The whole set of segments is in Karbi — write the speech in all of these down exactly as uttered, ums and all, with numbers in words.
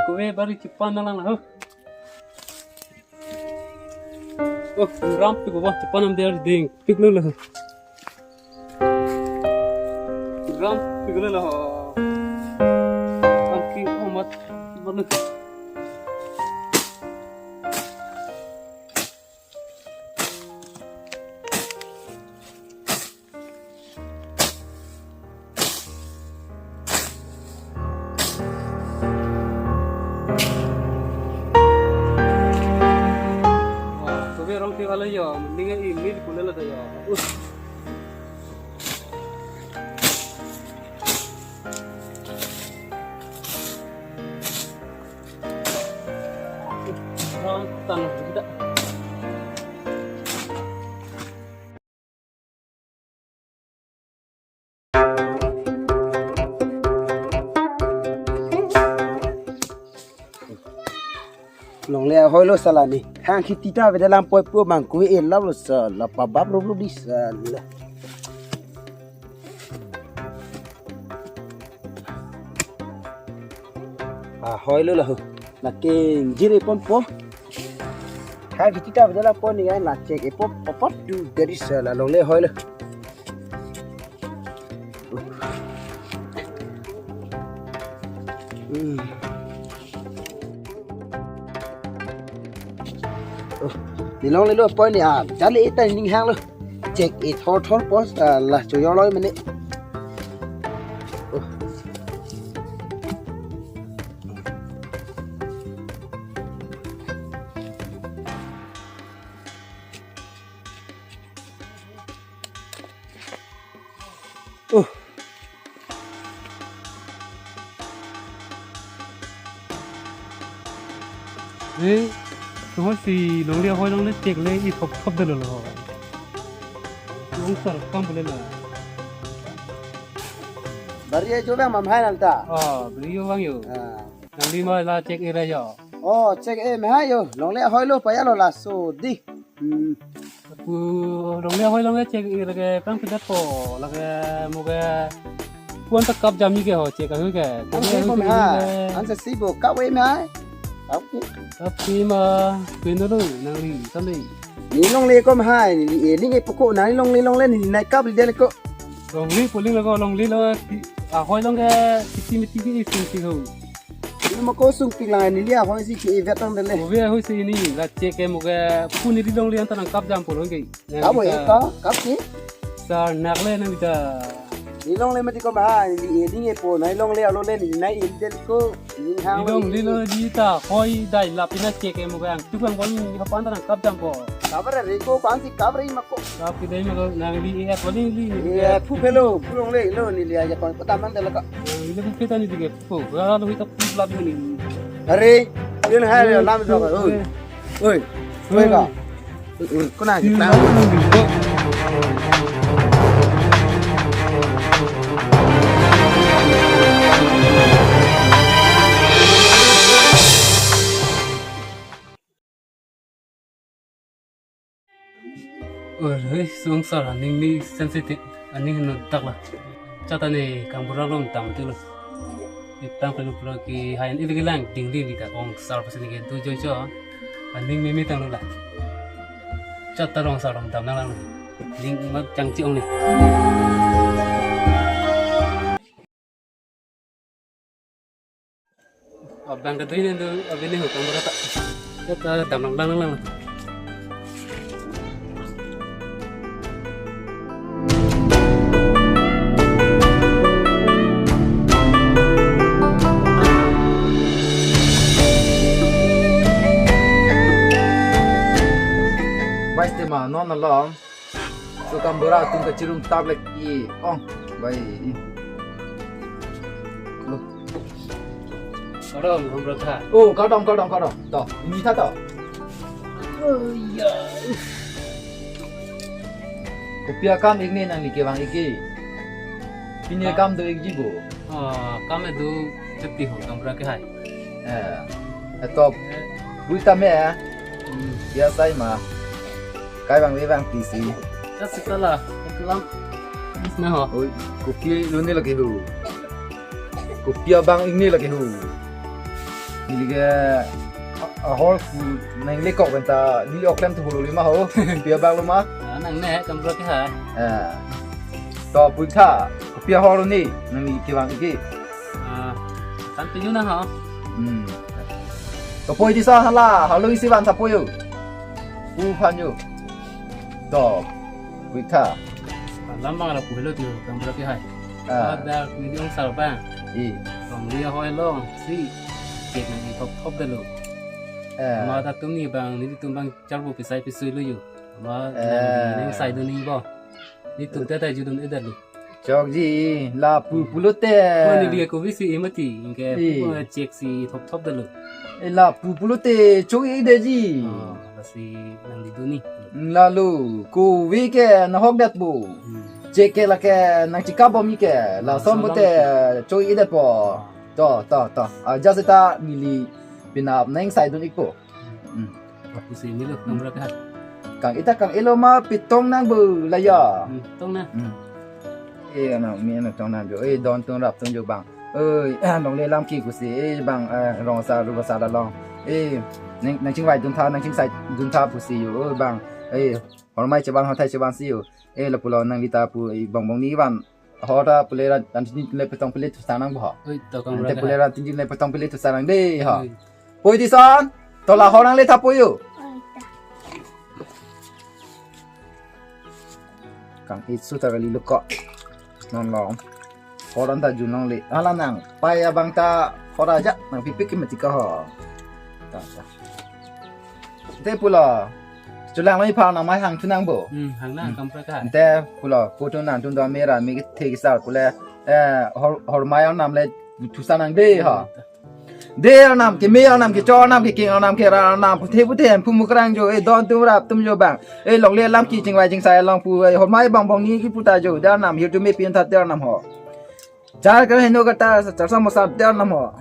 kove bari chepan nanglang ho. Oh, ram pik ko chepan nam der ding. Pik lo lo. Ram pik lo lo. Ram ki omat. Chepan lo. Wah, kove rong ti alo yo, mending ini di kulela ta yo. Uh. Rong tang kita. Longle ahoi lo sala ni. Hang khiti ta beda lam poi pu bang ku e lam lo sala pa bap ro lo di sala. Ahoi lo lahu. Lake ingjir e pon po. Hang khiti ta beda lam poi ni ai la chek e pon po po tu gari sala longle ahoi lo. Hmm. Oh, ni longle lo poi ni a, jale eta ning hang lo. Chek e thor thor pos, ah, la choyo loi mene. Oh. Oh. Eh, tu ho si longle ahoi longle chek le i thop thop de lo lo. Long sar kam bole la. Bari e jo bang mam hai nang ta. Oh, bari yo bang yo. Ah. Nangli ma la chek e ra yo. Oh, chek e me hai yo. Longle ahoi lo paya lo laso di. Hmm. Pu longle ahoi longle chek e lake pang pidat po lake mo ke puan ta kap jam ni ke ho chek ahoi ke. Ang si bom ha. Ang si si bo kap we me hai. Kap ki. Kap ki ma pin lo nangli tali. Ni longle ko me hai ni e ni e puko nangli longle longle ni nai kap li den ko. Longle puling lo ko longle lo ahoi longle kiti miti ki sing sing ho. Ini mo ko sung pik lang neli ahoi si ke vetang dele. Ove ahoi si ini la chek ke mo ke pu neli longle anta nang kap jam po long ke. Kap e ka, kap ki? Sar nak le nang kita. Ni longle mati ko ba, ni e ding e po, nai longle alo le ni nai e del ko, ni hang. Ni longle lo di ta, hoi dai la pina chek ke mo ke ang. Tu bang bol ni kapan anta nang kap jam po. Kap re re ko, kwan si kap re ma ko. Kap ki dai ma ko nangli e ko ling li. E, phu phelo, phu longle lo neli aja kon ko tamang dele ka. Nangli phu pheta ni dige. Oh, wala lo hita plat mo ni. Are, yun hai le lam jo. Oi. Oi. Oi ka. Oi, kona kita. Oi, oi, sung sar aning ni sensitive, aning no dak la. Chata ne kang bura lom tam tu lo. Itang pelu pura ki hain ili lang ding ding di ta kong sar pasin ke tu joi cho. Aning mimi tang lo la. Chata rong sar lom tam nang lang. Ning ma chang chi ong ni. Abang kedui nen tu abini ho kamera ta. Kita dam lang lang lang. Bai tema non along. So kambura atum kachirung tablek i ong bai. Lo. Kardom, kambura tha. Oh, kardom, kardom, kardom. To, ini tha to. Oh, ya. Kopi akam ikni nangli kevang ik ke? Pini akam do ikji bo. Ah, kam do chati ho kambura ke hai. Eh, etop. Bui tame, eh? Hmm. Ya sai ma. Kai bang we bang T C. Ka sikala, kelam. Isna ho. Oi, kopi lo ne lagi ho. Kopi abang ini lagi ho. Neli ke a-, ahor pu nangli kok pen ta neli ok klem thu holo lima ho. Pia bang lo ma? Ah, nangne, Kambura ke hai. Eh. To puitha, pia hor ni, nangli kevang iki. Ah, kan pinyu na ho. Hmm. To poi di sa hala, halo isi van sa poi yo. Pu phan yo. To, puitha. Alam bang lapu helo tu, Kambura ke hai. Ah. Ada neli ong sar bang. I. Kong lia hoi long, si. Cek nang i thop thop dalo. Eh. Ma ta tum ni bang, nelitum bang charbo pisai pisui lo yo. Ma Eh. nang neng sai do ni bo. Nelitum ta ta judun edar lo. Chokji, lapu pulote. Ko neli ke kove si i mati, ingke Eh. ko cek si thop thop dalo. Eh, lapu pulote, chok-ik detji. Oh, lasi nang di do ni. Lalo, kove ke nahok detpo. Hmm. Cek ke lake nangchekap bom-ik ke, lason Lason bote bom-ik. chok-ik detpo. To, to, to. Ah, just ta neli penap neng sai dun-ikpo. Hmm. Lapu si milo, Kambura ke hai. Kang-et ta kang-et lo ma pitong nang bo la ya. Hmm, tong na. Hmm. Eh, ano, mi ano tong nang jo. Eh, don tung rap tung jo bang. Eh, longle lam ki pusi. Eh, bang, eh, rong sa, ru sa da long. Eh, nang, nangchingvai dun tha, nangchingsai dun tha pusi yo. Eh, bang. Eh, hormai cheban, hothai cheban si yo. Eh, lapulo nangli ta pu, eh, bong bong ni van. Hor ta pule ran, ran tin le petong pule thu sa nang bo. Oi, to Kambura Ante ke pule hai. ran tin le petong pule thu sa nang de ha. Oi. Poi di son. To la hor nangle tha poi yo. Kang-et su ta kali lo ko. Non long. Hor an ta jun longle. Hala nang. Pai abang ta hor aja nang pipik ke mati ka ho. Ta, ta. Te pulo. Chulang lo ipha namai hang thu nang bo. Hmm, hang nang Hmm. Kambura ke hai. Te pulo. Ko thu nang thu do mera mi kethe kesar pule. Eh, hor, hormai arnam le thu sa nang de ha. Hmm. De arnam, keme arnam, kecho arnam, keking arnam, kera arnam, puthe puthe, pu mukrang jo, eh, don tum rap tum jo bang. Eh, longle alam ki chingvai chingsai along pu, eh, hormai bong bong ni kipu ta jo, de arnam, hirjume pin tha de arnam ho. Char kar heno kata, char sa mosa de arnam ho.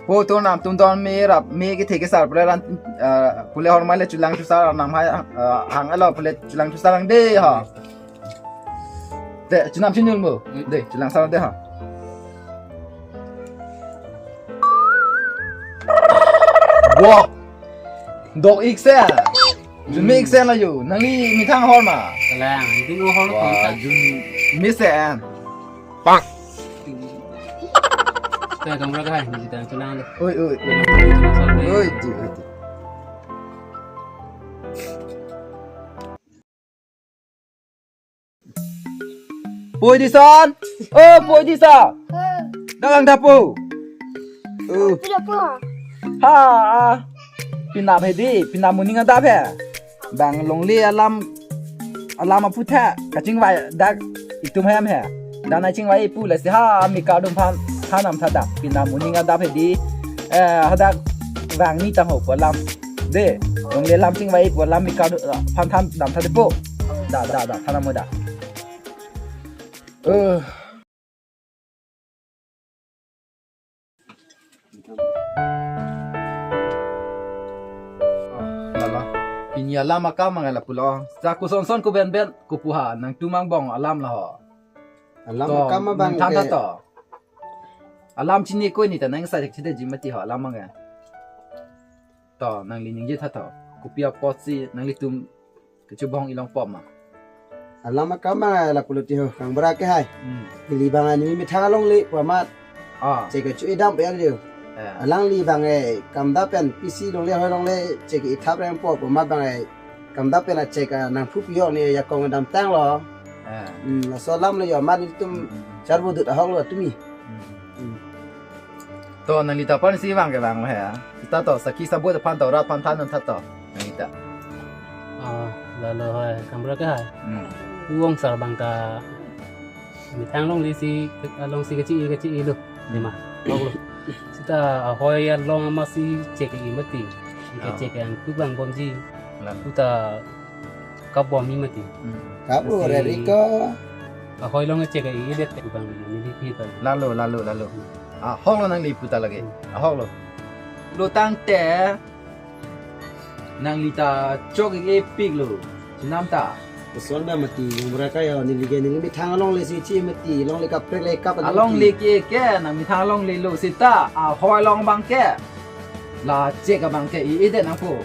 Po to nam tum don me rap, me kethe kesar, pule ran, eh, pule hormai le chulang chusar arnam hai, eh, hang alo, pule chulang chusar lang de ha. De, chunam chunul mo. Hmm. De, chulang sar de ha. Wah. Dok-ik se. Jun me-ik se la yo. Nangli methang hor ma. Kalang, jun hor Wah, kontak. Jun me se an. Pak. Te Kambura ke hai, ni kita chulang de. Oi, oi. Chulang sar de. Oi, di, oi, di. Poi di son. Oh, poi di son. Dalang tha po. Oh. Tidak po. Ha. Pinap he di, pinap moning adap he. Bang longle alam, alam aphuthak kachingvai dak itum hem he. Dan a chingvai pu lasi ha mi kadum phan thanam tha dak. Pinap moning adap he di. Eh, hadak vang ni tang ho pu alam. De, longle alam chingvai pu alam mi kadum phan thandam tha de po. Da, da, da, thanam mo da. Eh. Lalo. Pini alam akam mangai lapulo. Sa koson son ko ben ben ko puha nangtum angbong alam la ho. Alam To, akam abang nangthan ke tha to. Alam chini ko ni ta nang sa chede ji mati ho alam mangai. To, nangli ningje tha to. Kopi apotsi nanglitum kechubong ilong pom ma. Alam akam abang lapulo ti ho, Kambura ke hai. Hmm. Ili bang ani methang alongle pu amat. Ah. Che kechu idam pe alio. Eh. Alangli bang eh, kamda pen pisi longle hoi longle, che ke ithap reng po pu amat bang eh, kamda pen a che ka nangphu piyok ni ya kong dam tang lo. Eh. Hmm, laso alam le yo amat itum Hmm, hmm, hmm. Charbudut ahok lo tumi. Hmm. Hmm. To nangli ta aphan si vang ke vang he. Seta to sakhi sabut aphan to rat aphan than non tha to. Nangli ta. Ah, lalo hai, Kambura ke hai. Hmm. Pu ong sar bang ta methang longle si, along si kechi kechi lo. Hmm. Lima. Lok lo. Seta ahoi along ama si che ke i mati. Ke Oh. Che ke an tu bang bomji. Lalo. Tu ta kap bom-ik mati. Hmm. Kap Lasi re ri ko. Ahoi along che ke i det ku bang ni di phi ta. Lalo, lalo, lalo. Hmm. Ahok lo nangli pu ta lake. Hmm. Ahok lo. Lo tangte nangli ta chok-ik pik lo. Chinam ta. Koson ba mati, Kambura ke yo, neli ke neli methang alongle si chi mati, longle kaprek le kap Alongle ke ke, nang methang alongle lo seta, ahoi along bang ke. la cheque abangke i-edet nangpo.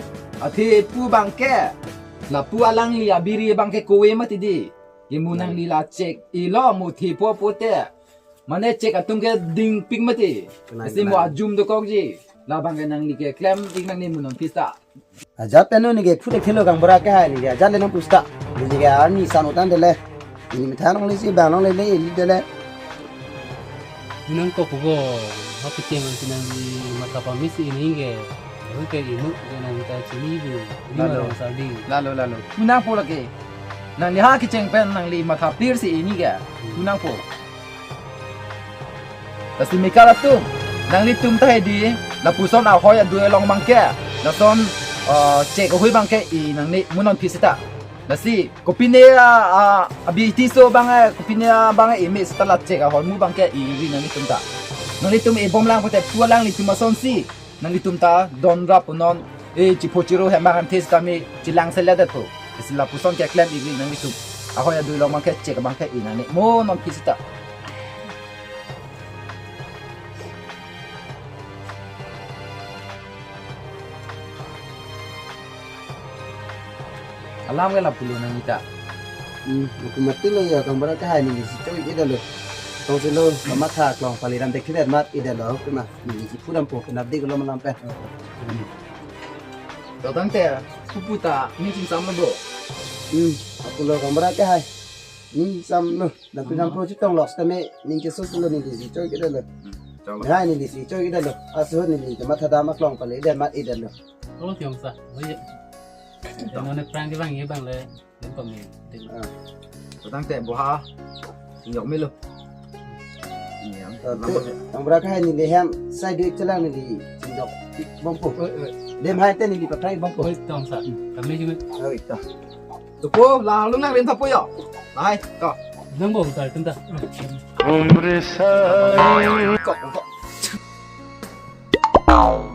Athe pu abangke, lapu alangli abiri abangke kove mati di. Ke mo nangli la cheque ilo mo thepo pote, mane cheque atum ke dingpik mati. Lasi mo ajum dokokji. Labangke nangli ke klem-ik nangne mo non pisa. Ajat pen neli ke phu thekthelo Kangbura ke hai, neli ke ajat le nangpu seta. Neli ke arni san utang dele. Neli methang longle si bang longle le ili dele. Nangkok pugo, ha kecheng an si nangli matha pame si ini ke. Ru ke inut ke nangta chini bu. Ini Lalo. Marong sarding. Lalo, lalo. Pu nangpo lake. Nangli ha kecheng pen nangli matha pir si ini ke. Pu nangpo. Lasi mekar atum, nanglitum ta hedi, lapuson ahoi adui along abangke, lason, eh, cheque ahui abangke i nangne mo non phi seta. Lasi, kopine a, a, abi tiso abang, eh, kopine abang, eh, ime seta la cheque ahormu abangke i-ri nanglitum ta. Nanglitum ibom lang pote pu alanglitum asonsi. Nanglitum ta don rap non, e chipho chiro hem bang hem thes kami chilang sele det po. Isi lapuson ke klem-ik ri nanglitum. Ahoi adui along abangke cheque abangke i nangne mo non phi seta. Alam ke lapulo nangli ta. Hmm, aku mati lo ya, Kangbura ke hai neli si choi-ik-et lo. Tong silo, kamatha klong pali ram dek kidet mat-ik-et lo, kena. Neli si phu dampo, kena dik lo malam pen. To tangte, pupu ta, ning chingsam lo bo. Hmm, aku lo Kangbura ke hai. Ning sam lo, dan pinam pro chitong lo, setame ning keso lo neli si choi-ik-et lo. Chalo. Hai neli si choi-ik-et lo. Aso neli kamatha dam aklong pali, den mat-ik-et lo. Oh, tiang sa. Oh, iya. Yang mana perang ke bang, iya bang le. Yang kami. Ah. Tangte boha. Sinjok milo. Iya. Tangte, Kangbura ke hai neli hem, sai duit chelang neli. Sinjok bompo. Oi, oi. Dem hai te neli patrai bompo. Oi, tong sa. Kami juga. Oi, ta. Tupo, la lung nang rin tapo yo. Lai, to. Nang bom sa, tenta. Ko, ko.